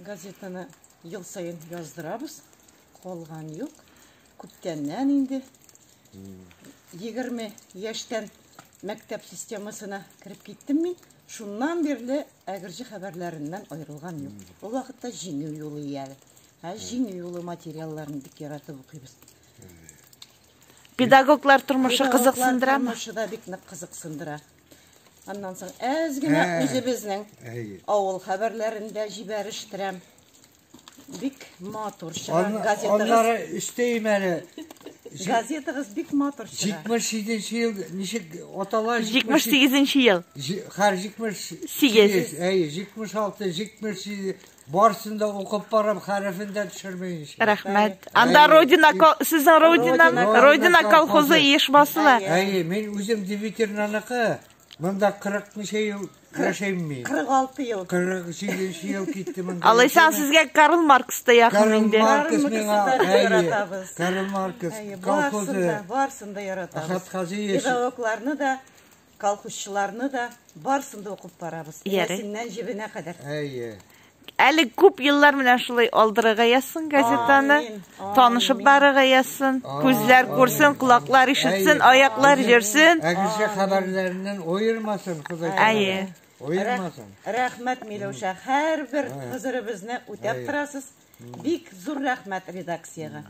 Газетаны ел саен яздырабыз. Калган юк. Күптәннән инде 20 яшьтән мәктәп системасына кереп киттем мин. Шуннан бирле Әгерҗе хәбәрләреннән аерылган юк. Ул вакытта Җиңү юлы әле. Ә Җиңү юлы материалларын бик яратып укыйбыз. Педагоглар тормышы кызыксындырамы? Тормышы да бик нык кызыксындыра. Аннан соң әз генә үзебезнең авыл хәбәрләрен дә җибәрештерәм. Бик матур чыга газетагыз. Аннары өстәйм әле. Газетагыз бик матур чыга. 77 ел ничек атала? 78 ел. Хәр 78. Әйе, 76, 77 барысын да укып барам, хәрефен дә төшермәенчә. Рәхмәт. Анда Родина, сезнең Родина, Родина колхозы оешмасы ла. Әйе, мин үзем Дивитернаныкы. Монда 40 ничә ел яшәйм мин. 46 ел. 48 ел китте монда. Алайса сезгә Карл Маркс та якын инде. Карл Маркс миңа, әйе. Карл Маркс колхозы. Барысын да яратабыз. Әхәт Хазиев. Педагогларны да, колхозчыларны да, барысын да укып барабыз. Рәсемнән җебенә кадәр. Әйе. Әле күп еллар менә шулай алдырырга язсын газетаны, танышып барырга язсын, күзләр күрсен, колаклар ишетсен, аяклар йөрсен. Әгерҗе хәбәрләреннән аермасын, Ходай. Әйе. Аермасын. Рәхмәт, Миләүшә, һәрбер хозурыбызны үтәп торасыз. Бик зур рәхмәт редакциягә.